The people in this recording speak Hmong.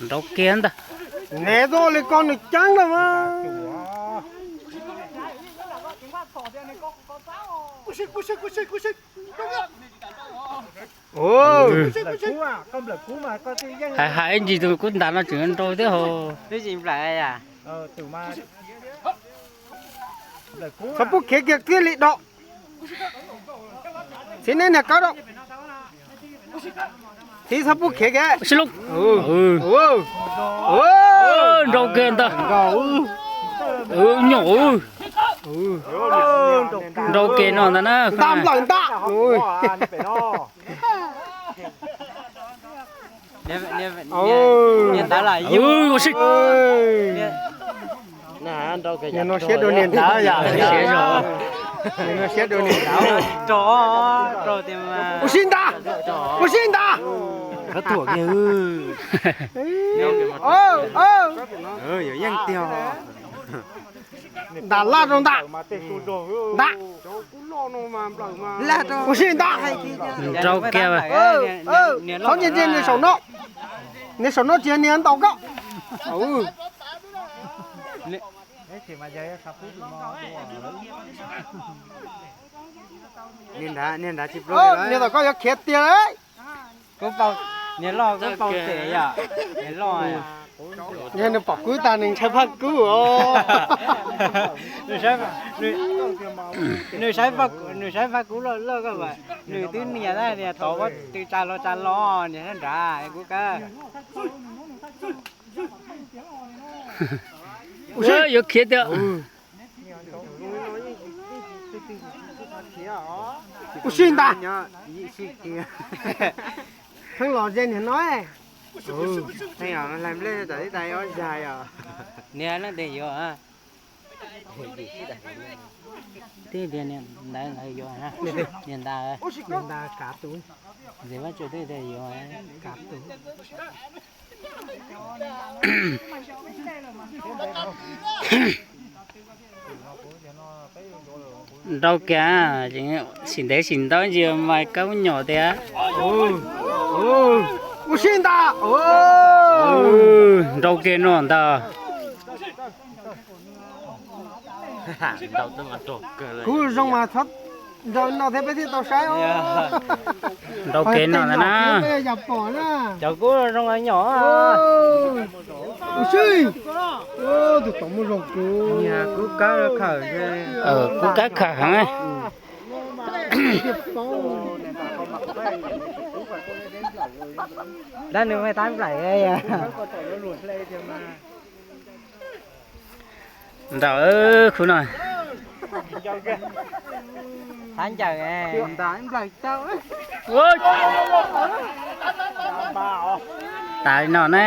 Nrau kiag ntag. Nev tuaj li ko nws ceeb lawm mas. Hais hais ib ntsis tus kub ntas no tseem nrau thiab hos. Txhob pub khiav kiag thiaj li dhau. Txiv neb niag kab rau. Txiv txhob pub khiav kiag. Sib lub. Nrau kiag ntag. Nyom. Nrau kiag no ntag na. Nta nplawm nta. Ua si. Niag no siab dua niag ntawd yom. Niag no siab dua niag ntawd. Ua si nta. Ua si nta. Khawb thuam kiag. Yuav yeej tiag. Nta laj rau nta. Nta. Ua si nta. Nrau kiag. Qhov ntse ntse niag saum no. Niag saum no tsis yog niag ntaus koj. Niag tom koj yuav khiav tiag. Niag loj kuj paub tes yom. Niag loj. Yog nws pom kub tag nws ntshai phaj kub os. Nws saib phaj kub loj loj koj mas nws twb nias tab nias tod pob tw tsa los tsa los nias sab nrad kub kab. Yuav khiav tiag. Ua si nta. Pheej los ze niag no. Hlais nplej tawm ib tais ob zag os. Niag leej twg yuav? Tib tiag niag ntawd ntawd yuav na. Niag ntawd. Niag ntawd kav tus. Ntxim Vaj Tswv tib tiag yuav kav tus. Nrau kiag, sim ntev sim ntau ntsis mas kab nyom tiag. Ua si nta. Nrau kiag no ntag. Kuv zoo mas txhob nrau no thiab peb thiaj tau saib. Nrau kiag no ntag na. Cov kub zoo nyom. Ua si. Tus tod muaj zoo kub. Kub kab khawm. Kub kab khawm heev. Dab nws tab nplaim. Nrau khub no. Tab ncaws. Tas li no na.